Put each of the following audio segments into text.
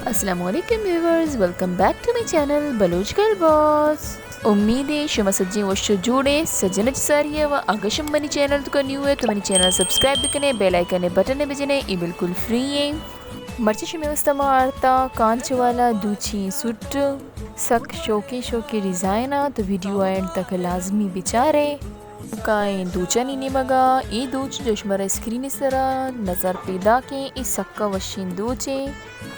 السلام علیکم viewers, welcome back to my channel Baloch girl boss. امید ہے شما سجیں وش و جوڑ ئے۔ سجن چہ ساری ءَ و اگہ شما منی چینل توکا نیو ئے تو منی چینل سبسکرائب بکنے، بیل آئیکن بٹن بجنے، اے بالکل فری ایں۔ مرچی شمے واسطہ ما آرتا کانچ والا دوچی سوٹ، سک شوقیں شوقیں ڈیزائن آ، تو ویڈیو اینڈ تک لازمی بچارے۔ کائیں دوچانی نیمگا، اے دوچ جو شمارا اسکرین سرا نظر پیداکیں، اے سکا وشیں دوچیں۔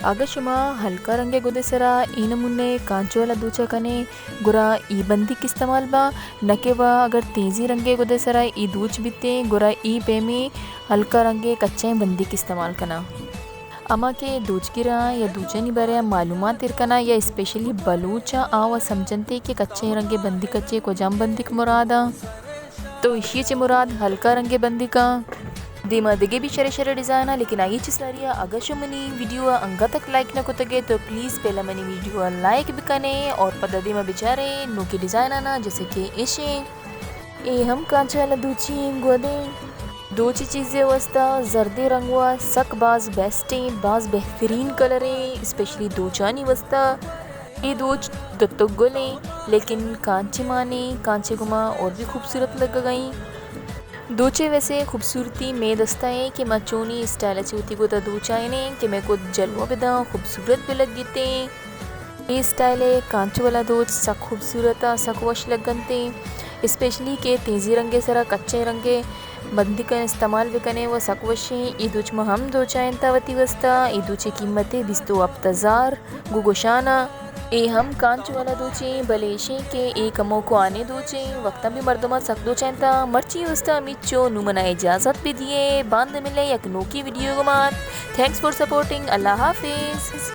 اگہ شما ہلکا رنگے گدے سرا اے نمونے کانچ والا دوچا کنے، گڑا اے بندیک استعمال با، نہ کہ وا اگر تیزی رنگے گدے سرا اے دوچ بیتیں، گڑا اے پیمیں ہلکا رنگے کچیں بندیک استعمال کناں۔ ہما کہ دوچگراں یا دوچانی بارے ءَ معلومات ایر کناں یا اسپیشلی بلوچاں، آ وا سمجھنتے کہ کچیں رنگے بندیک چے کجام بندیک مراد آں۔ تو ایشی چہ مراد ہلکا رنگے بندیکاں۔ دیما دگہ بھی شرے شرے ڈیزائن آں، لیکن آئی چہ ساری ءَ اگہ شما منی ویڈیو ءَ انگا تک لائک نہ کتگے تو پلیز پہلا منی ویڈیو ءَ لائک بکنے اور پدا دیما بچارے نوکیں ڈیزائن آنا، جیسے کہ ایشیں۔ اے ہم کانچ والا دوچی ایں گودیں۔ دوچی چیزے واسطہ زردیں رنگ وا سک باز بیسٹ ایں، باز بہترین کلر ایں، اسپیشلی دوچانی واسطہ۔ اے دوچ دتک گل ایں، لیکن کانچے مانیں، کانچے گما اور بھی خوبصورت لگگا ایں۔ دوچے ویسے خوبصورتی مے دستا ایں کہ ما چونی اسٹائل چہ وتی گوتا دوچائینیں کہ مے کو جلوہ بداں، خوبصورت بہ لگیتیں۔ اے اسٹائل ءِ کانچ والا دوچ سک خوبصورت آں، سک وش لگنتیں، اسپیشلی کہ تیزی رنگے سرا کچیں رنگے بندیکاں استعمال بکنے و سک وشیں۔ اے دوچ ما ہم دوچائینتا وتی واسطہ۔ اے دوچے قیمت بیست و ہپت ہزار گو گوشانا۔ اے ہم کانچ والا دوچیں، بلے ایشیں کہ اے کمو کوہنیں دوچیں، وقتا بھی مردماں سک دوچائینتا۔ مرچی واسطہ ہمیچو، نوں منا اجازت بدیے، باند ملے یک نوکی ویڈیو گمان۔ Thanks for supporting، اللہ حافظ۔